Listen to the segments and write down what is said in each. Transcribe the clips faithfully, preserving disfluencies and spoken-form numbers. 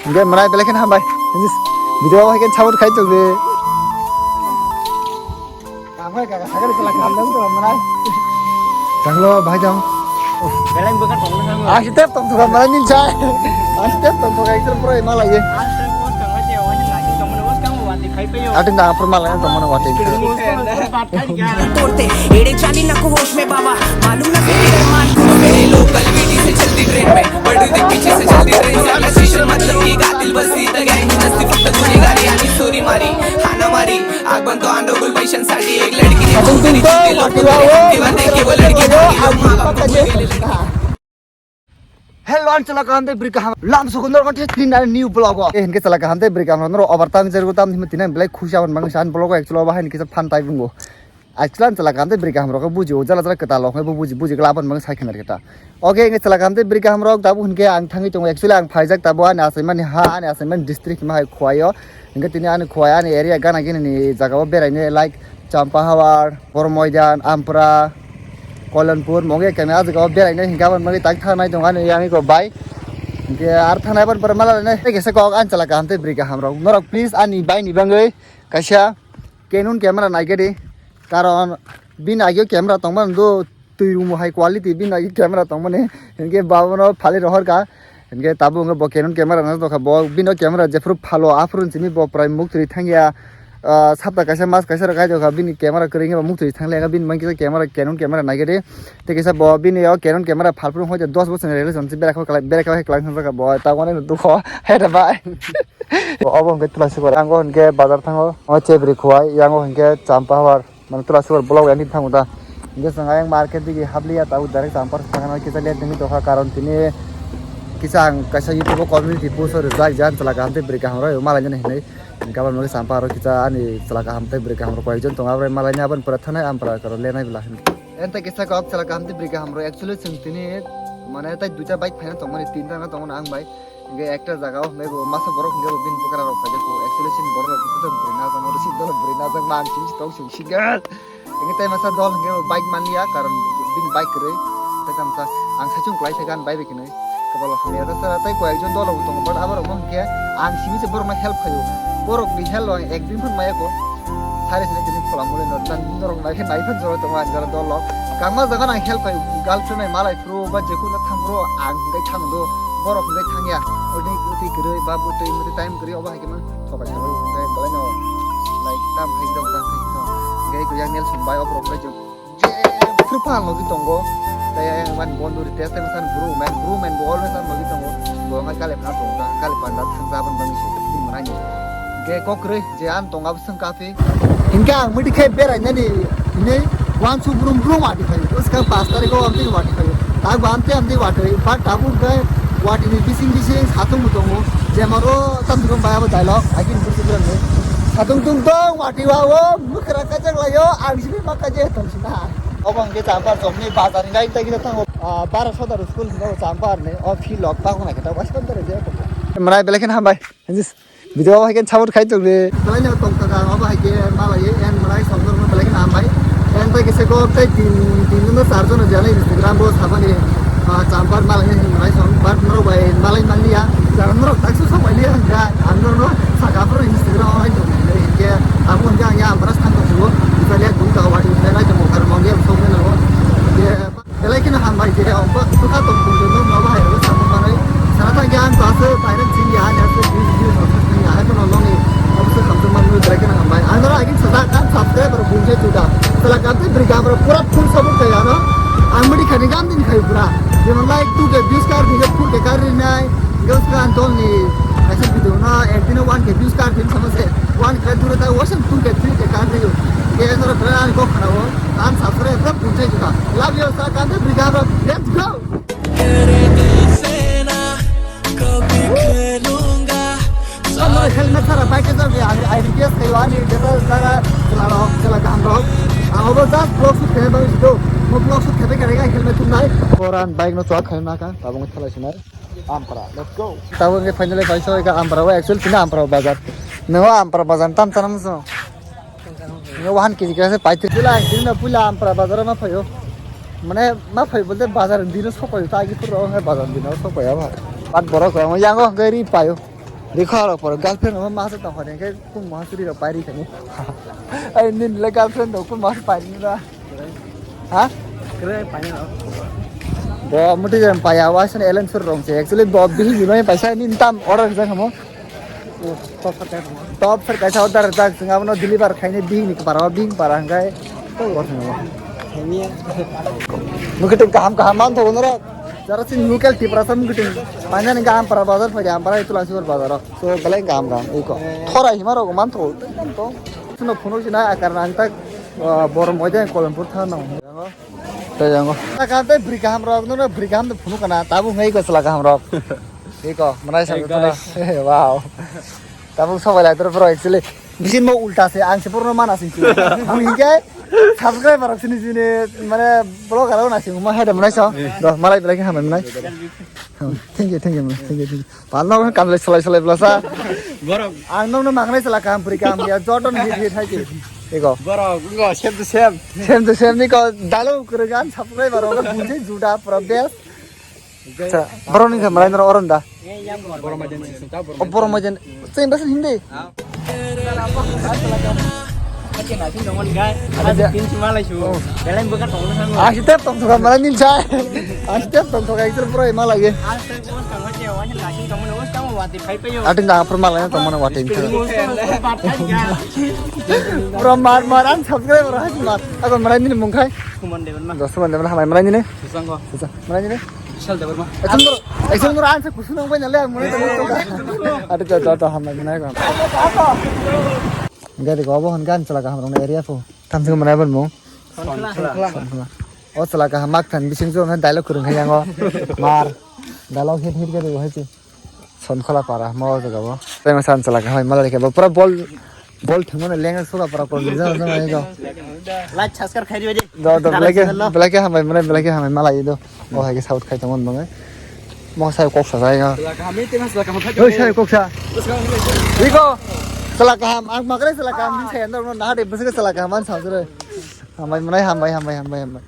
Hingke mwnai belai kheno hambai. Video o hai khe support khai tong di. Tanglo bahai jang. Belai bwkha tongno thango. Asitep tong thoka mwnai nin chai. Asitep tong thoka ekdom pura malai ye. Asitep bos tong ai je wani lagi tong mano bos tang wati khai payo. Atin da pura malai tong mano wati. तोड़ते एड़े चाली ना को होश में बाबा मालूम ना फिर मान को मेरे लोकल बीटी से चलती ट्रेन में बड़ी दिख पीछे से चलती ट्रेन से शीशे मतलब की कातिल बस इतना गैंग नस्ती फक्त गुनेगारी आणि सोरी मारी हाना मारी आग बन तो आंडो गुल पैशन साठी एक लड़की ने तुम तुम तो वाटी वाओ किंवा देखी वो लड़की भागी लोग माँ बाप को भूल गए. Hello, ang chala kaham tei bwrwi kaham lam sukun norok tei tini nani new vlog o. Eh, hinke chala kaham tei bwrwi kaham norok obar tang jeru tam hima tini belai khusi aban bang san vlog o actually oba hai hinke fan tai bungo. Actually ang chala kaham tei bwrwi kaham rok buji o jala jala kwtal rok bo buji buji kla aban bang sai khinar kita. Okay, hinke chala kaham tei bwrwi kaham rok dabu hinke ang thangwi tongo actually ang phaijak tabo ani asaimani ha ani asaimani district ma hai Khowai o. Hinke tini ani Khowai ani area gana gini ni jaga o berai ne like Champahawar, Boromoidan, Ampra, Kolonpur, moge kami ajaga o berai nai hinke aboni bagwi tak thangnai tongo ani yang iko bai. Hinke ar thangnai aboni pore mala nai kesa kok ani chala kaham tei bwrwi kaham rok. Norok please ani bai ni bagwi kaisa Canon camera nai gedi. Karon bini agyo camera tongmani do twi rumo hai quality bini agyo camera tongmani. Hinke babono phali rohor ka. Hinke tabuk hinke bo Canon camera no tokha bo bini camera jephuru phalo aphuru simi bo prai muktwi thangya. Ah, sapta kaisa mas kaisa rok kaijokha bini camera kwrwi hinke bo muktwi thangya bini mankisa camera Canon camera naigari. Tei kisa bo bini o Canon camera phalphuru hoite dos bosor ni relationship berakha berakha khlai thangjakha bo ta wane dukho heta bai. Obo hinke twla sikor yango hinke bazar thango o chebri Khowai yango hinke Champahawar. Mane twla sibor vlog edit thango da. Hingke chwng ayang market digi habliya tabuk direct Champar thangna kisa late wngwi tongkha karon tini kisa ang kaisa YouTube o community post o rijak je ani chwla kaham tei bwrwi kaham rok malai nani hinwi. Hingke aboni bagwi Champar o kisa ani chwla kaham tei bwrwi kaham rok koi ekjon tongo aboni malai nai aboni pore thanai ampra karo lenai bwla hinwi. Ente kisa kok chwla kaham tei bwrwi kaham rok actually chwng tini mane tei duita bike phaina tongmani tinta wngna tongmani ang bai. Hingke ekta jaga o hingke bo masa borok hingke bo bini bwkra rok paijak bo actually chini borok rok kisa bwrwi najak ma risi dolo bwrwi najak ma ang chini tong chini singa. Hingke tei masa dol hingke bo bike manliya karon bini bike kwrwi tei tamsa ang saichung kwlai thai gan bai bai kwnwi kobol hamya da sara tei koi ekjon dol rok tongo but aborok no hingke ang simi se borok no help khaio borok ni help ang ek din phano maya ko sari sari tini khola muli no tan norok nai khe nai phan jora tongo ang jora dol rok kangma jaga nang help khaio girlfriend nai malai Bro ba jekunu thang bro ang hingke thang do borok hingke thangya odi oti kwrwi ba bwtwi motwi time kwrwi obo hai khe man thokai sabai hingke belai no like tam hai jok tam hai jok hingke kwyak Nelson bai oborok hingke je je phru phan logi tongo tei ayang ban bondo ri test test san bro man bro man bo always an logi tongo bo hingke kale phan tongo kale panda thang jabon bani se manai hingke kok kwrwi je an tonga. Sengkapi. Hingke ang mudi khe berai nani hinui uansuk brum brum wati phaio. Bwskang pash tarikh o amtwi wati phaio. Tak bo amtwi amtwi wati phaio. But tabuk khe wati ni bising bising satung bo tongo. Jemaro tam durum bai abo dialog. Agin kursi brum ni. Satung tung tong wati wa o mukra kajak laio. Ang sini maka je tong sina. Obo hingke Champar chokni bazar ni gai tagi thango. Ah, Baro Sodar school hingke Champar ni. O phi lok pa hona kita waskon tare je. Mrai belai khen hambai. Video hai khe support khai tong di. Belai no tong taka obo hai khe malai en malai song no belai khe hambai. En tai kisa kok tai tin tin no char jon jana Instagram bo sabani, ah, Champar malai ni malai song but norok bai malai manliya. Jara norok tak su sok bai liya ga ang no saka pro Instagram hai tong di. Ke abo hingke ang ya ambras thang tong bo. Italia gung ka wati lai tong kar mong ya sok no. Belai kheno hambai je, o bwkha tong tong no, no bahai rok samung manwi. Sana thang khe ang to aswk pairwk chini ya, ani aswk views, views rok chini ya, hai phano nokni obwswk hamjak manwi belai kheno hambai. Ang norok agin sajak, ang subscriber bung se tuda. Chwla kam tei bwrwi kam rok pura full support khai ano. Ang mudi khani gam din khai pura. Jemon like two K views kar din four K kar rinai. Girls ka ang dol ni kaisa video no ek din one K views kar din sama se. One K duro ta wasam two K three K kar din. Ke norok belai ani kok khana o. Ang subscribe rok bung se tuda. Love you, chwla kam tei bwrwi kam rok. Let's go. Ano helmet sara bike jor ya, I request kayo ani jeta jaga chala rok, chala kaham rok. Ang obo just vlog shoot khe bang sido. Mo vlog shoot khe khe helmet thum nai. Koran bike no chwak khe na ka, tabung thala sinai. Ampara, let's go. Tabung ke finally paisa ka Ampara, actually sina Ampara bazar. No Ampara bazar tam tanam so. Nge one K G khe paitri. Pula, dino pula Ampara bazar ma phaio. Mane ma phai bolte bazar dino sokoyo, ta agi pura nge bazar dino sokoyo ba. Pat borok ko yango gari payo. Rikha rok poro girlfriend rok ma sa tong kha khe kun ma suri rok pai ri kha ni. Ai nin le girlfriend rok kun ma pai ni ba. Ha? Kre pai ni rok. Bo muti jam pai ya wa san elen sur rong se. Actually bo bihi ni mai paisa ni tam order jang mo. Top sir kaisa order jak sing abono deliver khaini bihini para bihini para hingkai. Mukiteng kaham kaham man thogo norok. Jara sini local Tiprasa mukiteng. Panjani kaham para bazar phai kaham para itu langsung bazar. So belai kaham kaham iko. Thora hima rok man thogo. Suno phunuk sina akar nang tak bor moja Kolampur thana. Tei yango. Kaham tei bri kaham rok no bri kaham phunuk kana tabuk ngai ko sala kaham rok. Iko, manai sa. Hey, guys. Wow. Tabuk sobai lai toro pro actually. Bisin mo ulta se ang se porno mana sing se. Bui ke subscriber sini sini mane blog aro na sing ma hada manai sa. Do malai belai ke hamai manai. Thank you, thank you, manai. Thank you, thank you. Palno kan le salai salai blasa. Borok. Ang nong no mangnai sala kam pri kam ya joton hit hit hai ke. Iko. Borok, ngo same to same. Same to same ni ko dalo kuru gan subscriber ro bui se juda pro best. Acha, borok ni khe malai noro oron da? Borok majen sisi, ta borok. O borok majen, cheng basa hindi. Ada dia. Belai bukan tong sana. Asli tep tong tukang malai nin chai. Asli tep tong tukang itu bro malai ye. Ada dah pro malai tong mana wati. Bro mar mar an subscriber hai mar. Aku malai nin mungkai. Dos teman teman hamai malai nin. Susah. Malai nin. Vishal Debbarma. Ekdom doro, ekdom doro, ang se kusu nang bai nale, ang mone tong tong. Ate to, to, to, hambai, mane ko. Gari ko abo hon gan chala kaham rong area fo. Tam se mane ban mo. Sonkla. Sonkla. O chala kaham mak than bising jo na dialogue kurung khayango. Mar. Dialogue hit hit gari ko hai se. Sonkhola para mo jaga bo. Tei ma san chala kaham malai ke bo pura bol Bol thwngmano lenga suka pora kol rijak jang ai go. Like subscribe khairi bai de. Do do belai ke belai ke hambai mane belai ke hambai malai do. O hai ke saut khai tongmon bangai. Mo sai kok sa jai ga. Oi sai kok sa. Iko. Sala kaham ang makre sala kaham din sai andar na de bus ke sala kaham an sa jure. Hambai mane hambai hambai hambai hambai.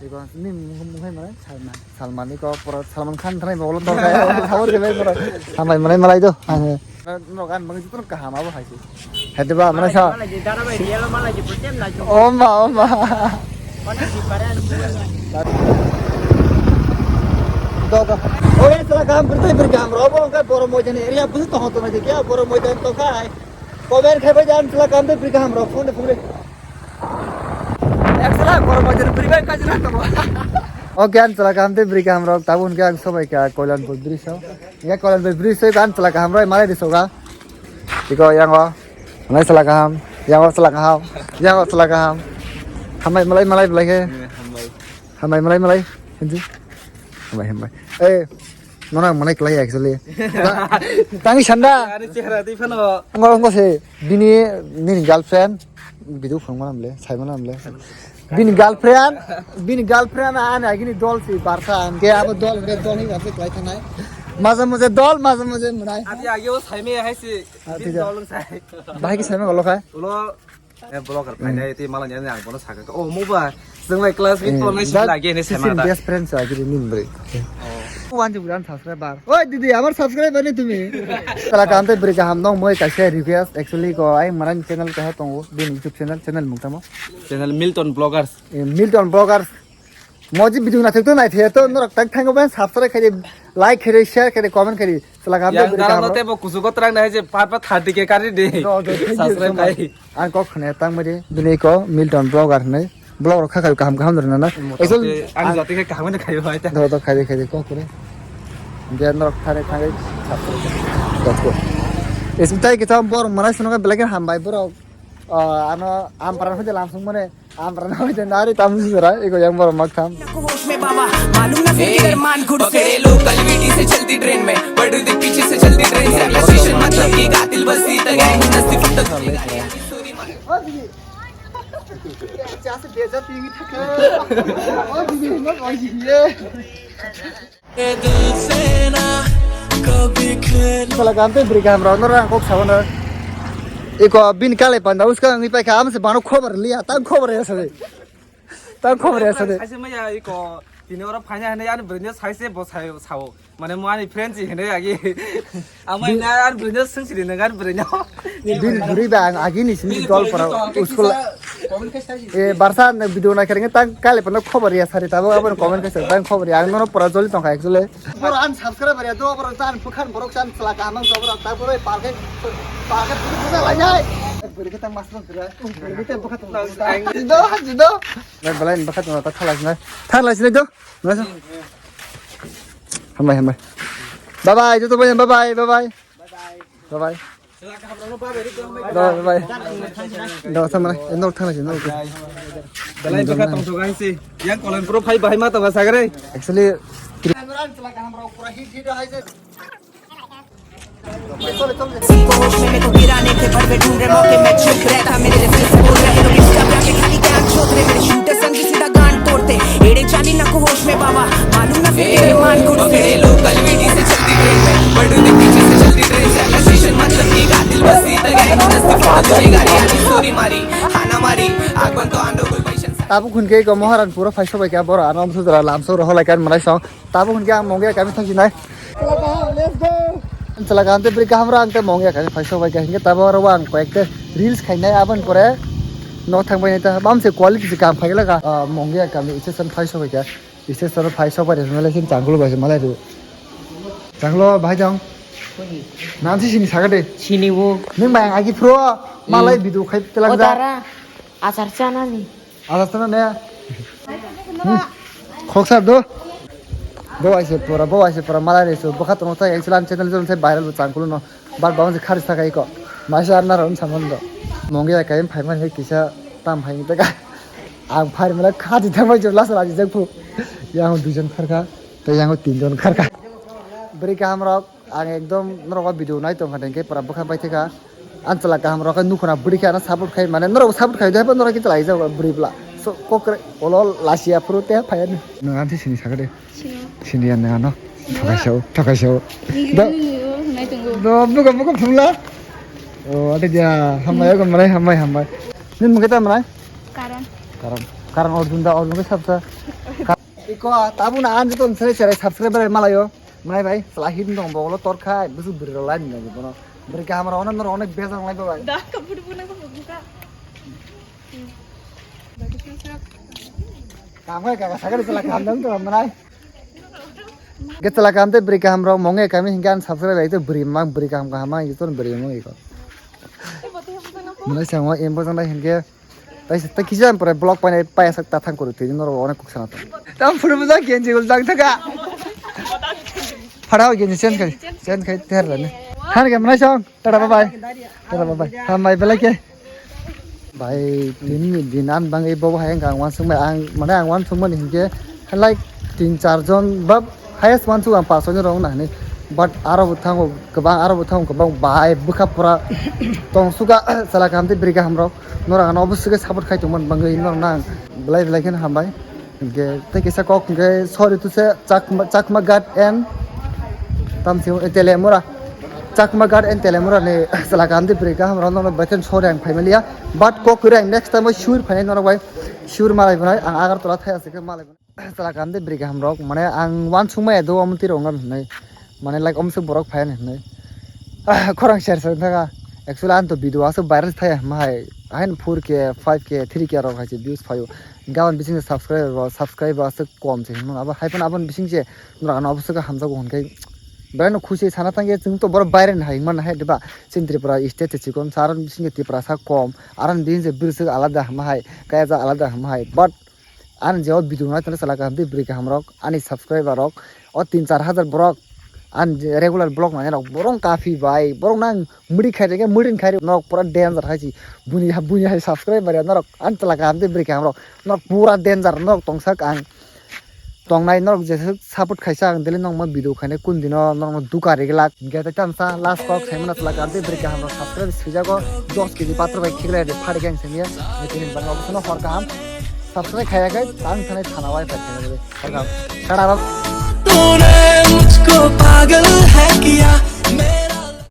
Iko ni mung mung hai mane Salman. Salman ni ko pura Salman Khan thanai bogol dor kaya, sabor ke bai pura. Hambai manai malai do. Ang no gan mangi jutun kaham abo hai se. Hede ba mana sa. Oma, oma. Do do. Oi sala kaham bertai berkam robo angka boro mojan area busu to hoto na je kya boro mojan to khai. Comment khai bai jan sala kaham berkam ro phone phone. Ekstra gor majir bri bai kajra tamo. Oke, an chala kaham tei bri kaham rok tabun ke ang sobai ka Koilanpur bridge o. Ya Koilanpur bridge o an chala kaham roi malai di soga. Iko yango. Malai chala kaham. Yango chala kaham. Yango chala kaham. Hambai malai malai belai ke. Hambai. Hambai malai malai. Hindi. Hambai hambai. Eh, nona malai kelai actually. Tangi sanda. Ani chehra tei phano. Ngo ngo se bini nini girlfriend. Video phang manam le, sai manam le. Bini girlfriend, bini girlfriend ani agini dol si barsa ang ke abo dol ke dol hi ase klai thanai. Maza maza dol, maza maza munai. Ati agi o sai me hai si. Ah, bini tidak. Dol sai. Bahai ki sai me golo khai? Ulo, eh, blogger phai nai ti malai ni ang bono saka. Oh, mo ba. Jeng lai class ni to nai si lagi ni sai ma da. Best friend sa gidi nin bre. Oh. Wan ju buran subscriber. Oi didi, amar subscriber ni tumi. Sala kaham tei bwrwi kaham nong moi kaisa request. Actually ko ai maran channel kaha tongo. Bini YouTube channel, channel mung tamo. Channel Milton Vloggers. Eh, Milton Vloggers. Moji video na thekto nai the to norok tak thango ben subscribe khai di, like khai di, share khai di, comment khai di. Sala kaham tei bwrwi kaham. Yang dara no tebo kusugo terang nai je pat pat thirty K kari di. No, no, thank you so much. Subscribe khai. Ang kok khne tang mari. Bini ko Milton Vlogger hne. Blog rok kha khai kaham kaham rwna na. Motamoti actually ani jati khe kaham khe khai bai ta. Do do khai khai kok kore. Dia norok thare thangwi. Kok kore. Is tai kita bor mana sono belai khe hambai borok. Ah, ano ampran hoje lamsung mane ampran hoje nari tam sura ego yang borok mak tham. होश में बाबा मालूम ना फिर किधर मान खुद से। पकड़े लोकल वीटी से चलती ट्रेन में, पड़ रही पीछे से चलती ट्रेन से। रिलेशन मतलब की कातिल बस्ती तक है, नस्ती फक्त। Sala kaham tei bwrwi kaham rok no rang kok sabana. Iko bini kalai panda uska ngi paikha amse bano khobar liya tang khobar ya sade. Tang khobar ya sade. Kaisa maya iko Tini oro phaina hinwi ani bwrwino sai se bo sai sao. Mane mo ani friend si hinwi agi. Amai na ani bwrwino swng sidi nang ani bwrwino. Biri bwrwi ba ang agi ni simi dol pora school. E barsa na video na kering tang kale pano khobor ya sari tabo abon comment kasa tang khobor ya ang nono pora joli tongkha actually. Boro an subscriber ya do boro an bukhan borok san sela ka amang sobor ta boro parke parke puja lai jai. Bwrwi ke tang mas nang sira. Bwrwi ke tang bukhan tong. Jido jido. Belai belai bukhan tong ta thalai sinai. Thalai sinai do. Hambai hambai. Bye bye joto bhai bye bye bye bye. Bye bye. Bye bye. Do samra endor thalai sinai. Belai bukhan tong to gaisi. Yang kolen pro phai bahai ma to ba sagre. Actually तुमको होश में मेरे को गिराने थे, पर वे ढूंढ रहे मौके, मैं चुप रहता। मेरे reflex बोल रहे लोग Instagram पे खाली ज्ञान चोद रहे, मेरे शूटर संग सीधा गांड तोड़ते। एड़े चाली ना को होश में बाबा, मालूम ना फिर तेरे मान को पकड़े लोग गलबेटी से चलती ट्रेन में, बड़ू ने पीछे से चलती ट्रेन से। Station मतलब की कातिल बस्ती तक आई, दस्ती फोड़ तुझे गाड़ी आनी, सॉरी मारी, खाना मारी, आग बन तो आंदो कोई passion. Tabuk hwn khe eko Moharanpuro phai sobai kha, boro ano amsudra lamso rohor lai kan manai song. Tabuk hwn khe ang Mongia kami thang sinai. Chwla kaham tei bwrwi kaham rok ang tei Mongia kami phai sobai kha. Hinkhe tabuk oro ang koyekta reels khainai, aboni pore no thang bai nai ta. Bam se quality se kaham phai laga. Ah, Mongia kami station phai sobai kha. Station phai sobai rw malai sin changlo bai se malai rw. Changlo bahai jang. Nam si sini saga de. Sini bo. Nung bai ang agi pro malai video khai telak da. Otara. Achar chanani. Alasana ne. Khoksa do. Bo aise pura, bo aise pura malai resu. Bokha tono tai actually channel channel se viral bo changkulu no. Bar bang se khari sakai ko. Maisa arna ron samon do. Monge kai phai man he kisa tam phai ni tega. Ang phari mala khati thang bai jebla sala jek phu. Yang duijon kharka, tei yang tinjon kharka. Beri kaham rok. Ang ekdom norok o video nai tongkha, hwnkhe pura bwkha paithakha. Ang chwla kaham rok khe nukhuna bwrwi khe ano support khai, mane norok support khai de, norok khe chwla jago bwrwi bwla. So kokre olo lasia phuru te phai ani. Nwng ang sini sakha de. Sini. Sini ya nwng ano. Sini. Thokaisao, thokaisao. Ni Da- ni ni o nai tongo. Do buka buka phumla. O ate dia hambai ko manai hambai hambai. Ni mukhe ta manai? Karan. Karan. Karan Arjun da Arjun ke sabsa. Iko tabuna ang joto sere sere subscriber malayo. Mai bai, chwla hit dong bogolo tor khai, busu bwrwi rok lai nang bono. Bwrwi kaham rok ono norok onek bejak nang lai bai. Da ka budu budu nang buka. Kam khai ka sakari chwla kaham dong to manai. Ge chwla kaham tei bwrwi kaham rok monge kami hinkhe ang subscribe bai to bwrwi mang bwrwi kaham kaham mang iton bwrwi mang iko. Manai sango embo jang dai hinkhe. Tai se, tai kisa pore block painai paya sak ta thang kuru tini norok onek kuk sana tong. Tam phuru bujak genji gul dang thaka. Phara genji change khai, change khai ter lani. Han ke manai song, tata bye bye. Tata bye bye. Hambai belai ke. Bai tini ni din an bang ei bobo hai ang wansuk mai ang mane ang wansuk mani hinkhe like tin char jon ba highest wansuk ang paanch jon rok na hinwi. But aro bo thango kwbang aro bo thango kwbang bai bwkha pura tong suka chwla kaham tei bwrwi kaham rok. Norok ano oboswkhe support khai tongmani bagwi norok nang belai belai kheno hambai. Hinkhe tei kisa kok hinkhe sorry to say Chakma, Chakma Ghat and tamsio Telemura. Chakma Ghat and Telemura ni chwla kaham tei bwrwi kaham rok norok bai kheno sorry ang phaimaliya. But kok kwrwi ang next time o sure phainai norok bai sure malai bwnai ang Agartala thai aswk khe malai bwnai. Chwla kaham tei bwrwi kaham rok mane ang wansuk maya do omo twi rok wngna hinwi mane like omo se borok phai hinwi khorang share se thaka actually ang to video aswk viral thaya hwnma hai haino four K five K three K rok hai se views phaio gabon bising subscriber bo subscriber aswk kom se hinwi abo hai phano aboni bising se norok ano obo swkha hamjago hwnkhai belai no khusi sana thangya chwng to borok viral hai man hai diba chini Tripura state se chikon sa aro bising se Tiprasa kom aro bising se bwrwi swk alada hwnma hai kaya jak alada hwnma hai but Ani je o video nai tongna chwla kaham tei bwrwi kaham rok ani subscriber rok o tin char hajar borok ani je regular vlog nai rok borok kafi bai borok nang mudi khai rege mudi khai rok norok pura danger hai si buni buni hai subscriber ya norok ani chwla kaham tei bwrwi kaham rok norok pura danger norok tongsak ang tongnai norok je support khaisa ang daily nokma video khainai kun dino norokno duka rwgwlak. Hinkhe tei tamsa last kok saimano chwla kaham tei bwrwi kaham rok subscribe swijago dos kg patro bai khiklai de phari khe simiya. Tini bangma bosono hor kaham subscribe khaiya khe tang thanai thana wai phai khe hor kaham. Tata bye. तूने मुझको पागल है किया।